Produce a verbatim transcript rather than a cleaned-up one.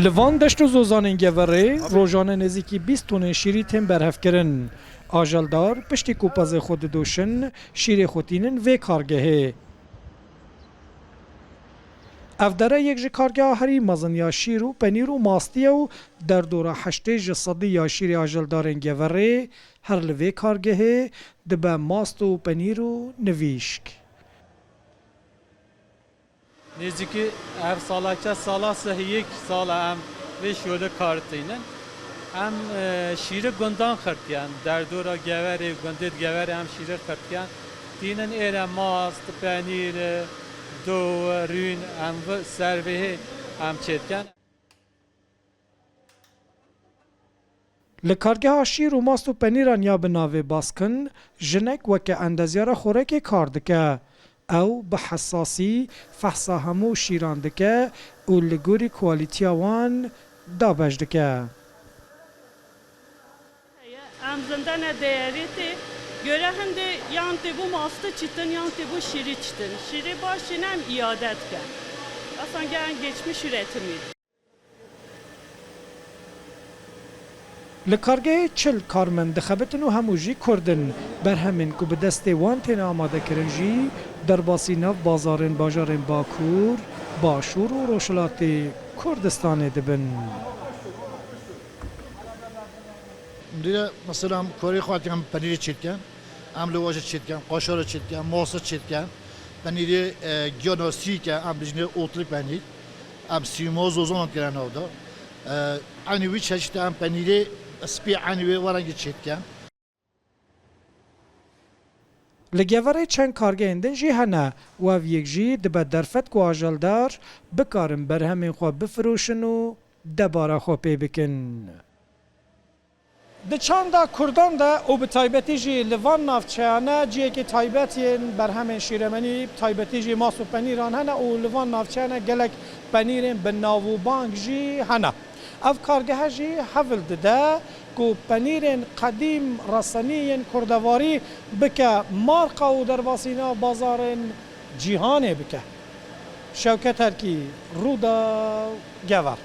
Li van deşt û zozanên Geverê rojane nêzîkî bîst tonên şîrî tên berhevkirin. Ajeldar piştî ku pezê xwe didoşin, şîrê xwe tînin vê kargehê. Ev dere yek ji kargeha herî mezin ya şîr û penîr û mastî ye û derdora heştê ji sedî ya şîrê ajeldarên Geverê her li vê kargehê dibe mast û penîr û nivîşk. Nêzîkî her saleke sala sihiyê sala em vê şolê kar tînin. Em, e, şîrê gundan xirtiyen. Derdora Geverê, gundê Geverê em şîrê xirtiyen. Tînin êre mast, penîr, do, rûn, em vi-, ser vêhê em çêdiken. Li kargeha şîr û mast û penîran ya bi navê Baskin, jinek weke endezyara xorekê kar dike. Ew bi hesasî fehsa hemû şîran dike û li gorî kwalîtiya wan dabeş dike. Em zindene değerî tê. Göre hindê yan tê bû mastı çitin, yan tê bû şîrî çitin. Şîrî baş jî ne em îade dike. Asan gelen geçmiş üretimi. Li kargehê çil karmend dixebitin û hemû jî Kurd in. Berhemên ku bi destê wan têne amadekirin jî derbasî nav bazarên bajarên Bakur, Başûr û Rojhilatê Kurdistanê dibin. Dîre mesela em korê xwe em penîrê çêdikin, em li wajê çêdikin, qaşarê çêdikin, mastê çêdikin, penîrê e, giya nasî ke em dijinê otli penîr, em sîma zozan kirine nav da. E, Eynî wî çeşîtê em penîrê spî eynî wê werengî çêdikin. Li Geverê çend kargehên din jî hene û ev yek jî dibe derfet ku ajeldar bikarin berhemên xwe bifiroşin û debara xwe pê bikin. Di çanda Kurdan de û bi taybetî jî li van navçeyane cihekî taybet yên berhemên şîremenî, bi taybetî jî mas û penîran hene û li van navçeyane gelek penîrên bi nav û bang jî hene. Ev kargehe jî hewl dide ku penîrên qedîm resenî yên kurdevarî bike marka û derbasîna bazarên cîhanê bike. Şewket Erkî, Rûdaw, Gever.